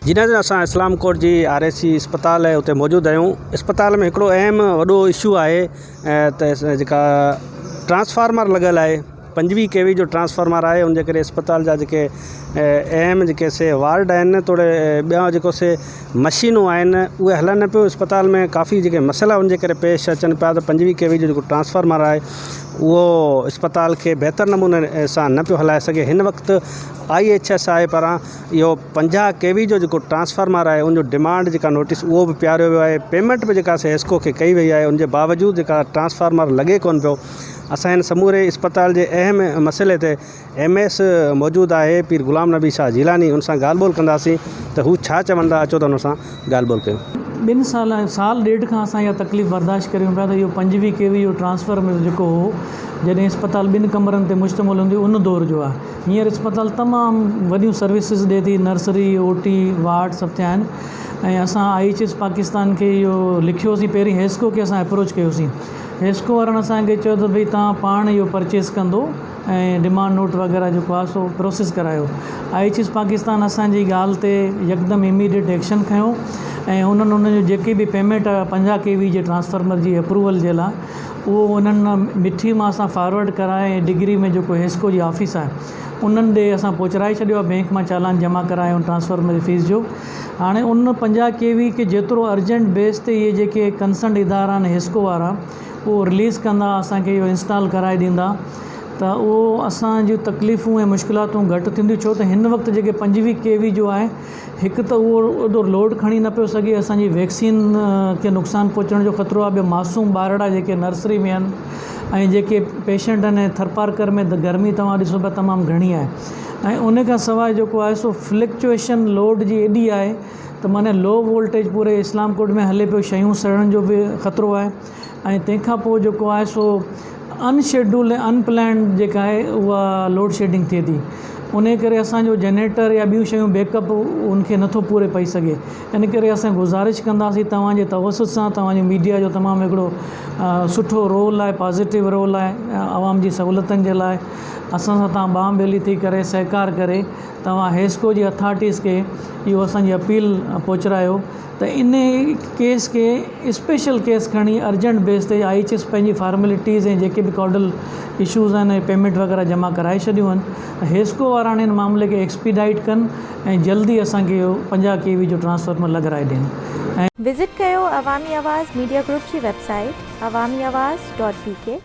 جي ناظرين اسان اسلام ڪوٽ جي آر ايس سي اسپتال آهي اتي موجود آهيون اسپتال ۾ هڪڙو اهم وڏو اشو آهي ته جيڪا ٽرانسفارمر لڳل آهي 25 ڪي وي جو ٽرانسفارمر آهي ان جي ڪري اسپتال جا جيڪي اهم جيڪي سي وارڊ آهن توڙي ٻيا جيڪو سي مشينون آهن اهي هلن نه پيون اسپتال ۾ ڪافي جيڪي مسئلا ان جي ڪري پيش اچن پيا ته 25 ڪي وي جو جيڪو ٽرانسفارمر آهي اهو اسپتال کي بهتر نموني سان نه پيو هلائي سگهي هن وقت I H S I پاران اهو 50 ڪي وي جو جيڪو ٽرانسفارمر آهي ان جو ڊمانڊ جيڪا نوٽيس اهو به پياريو ويو آهي پيمنٽ به جيڪا سي حيسڪو کي ڪئي وئي آهي ان جي باوجود جيڪا ٽرانسفارمر لڳي ڪونه پيو اسان هن سموري اسپتال جي اهم مسئلي تي ايم ايس موجود آهي پير غلام نبي شاهه جيلاني ان سان ڳالهه ٻولهه ڪنداسين ته هو ڇا چون ٿا اچو ته ان سان ڳالهه ٻولهه ڪيون. ٻن سال سال ڏيڍ کان اسان اها تڪليف برداشت ڪريون پيا ته اهو 25 ڪي وي جو ٽرانسفارمر جيڪو هو جڏهن اسپتال ٻن ڪمرن تي مشتمل هوندي هئي ان دور جو آهي هينئر اسپتال تمام وڏيون سروسز ڏي ٿي نرسري او ٽي وارڊ سڀ ٿيا آهن ۽ اسان I H S Pakistan کي اهو لکيوسين پهرين حيسڪو کي اسان اپروچ ڪيوسين حيسڪو وارن اسان کي چيو ته ڀئي توهان پاڻ اهو پرچيز ڪندو ۽ ڊمانڊ نوٽ وغيره جيڪو آهي سو پروسيس ڪرايو I H S Pakistan اسان جي ڳالهه تي يڪدم اميڊيٽ ايڪشن کنيو ۽ انهن ان جو جيڪي به پيمينٽ آهي 50 ڪي وي جي ٽرانسفارمر جي اپروول جي لاء اهو انهن مٺي مان اسان فارورڊ ڪرائي ۽ ڊگري ۾ جيڪو حيسڪو جي آفيس آهي انهن ڏي اسان پهچرائي ڇڏيو آهي بينڪ مان چالان جمع ڪرايو ٽرانسفارمر جي فيس جو هاڻي ان 50 ڪي وي کي جيترو ارجنٽ بيس تي اهي جيڪي ڪنسرنڊ ادارا آهن حيسڪو وارا اهو رليز ڪندا اسان کي اهو انسٽال ڪرائي ڏيندا ته اهو اسان جون تڪليفون ۽ مشڪلاتون گهٽ ٿينديون ڇو ته هن وقت جيڪي 25 ڪي وي جو آهي هڪ ته اهو ايڏو لوڊ کڻي نه پيو سگهي اسان جي ويڪسين کي نقصان پهچڻ جو خطرو آهي ٻيو معصوم ٻارڙا جيڪي نرسري ۾ آهن ۽ جيڪي پيشنٽ آهن ۽ ٿرپارڪر ۾ ته گرمي توهان ڏسو پيا تمام گهڻي آهي ۽ ان کان سواء جيڪو آهي سو فلڪچوئيشن لوڊ جي ايڏي آهي ته معني لو وولٽيج پوري اسلام ڪوٽ ۾ هلي پيو شيون سڙڻ جو به خطرو آهي ۽ تنهن کان پوء جيڪو آهي سو ان شيڊول ۽ ان پلانڊ جيڪا آهي اها لوڊ شيڊنگ ٿئي ٿي انهي ڪري اسان جو جنريٽر يا ٻيون شيون بيڪ اپ ان کي نٿو پوري پئي سگهي ان ڪري اسان گذارش ڪنداسين توهان جي توسط سان توهان جي ميڊيا جو تمام هڪڙو سٺو رول آهي پازيٽو رول آهي عوام جي سهولتن جي لاء اسان سان توهان ٻانهن ٻيلي ٿي ڪري سهڪار ڪري توهان حيسڪو جي اٿارٽيز کي اهو اسان جي اپيل پهچرايو ته ان ڪيس کي اسپيشل ڪيس کڻي ارجنٽ بيس تي I H S پنهنجي فارملٽيز ۽ جيڪي به ڪارڊل اشوز آهن ۽ پيمينٽ وغيره جمع ڪرائي ڇڏيون آهن حيسڪو وارا هاڻي ان معاملي کي ايڪسپيڊائيٽ ڪن ۽ جلدي اسان کي اهو 50 ڪي وي جو ٽرانسفارمر لڳرائي ڏين ۽. وزٽ ڪيو عوامي آواز ميڊيا گروپ جي website Awami Awaz dot B K.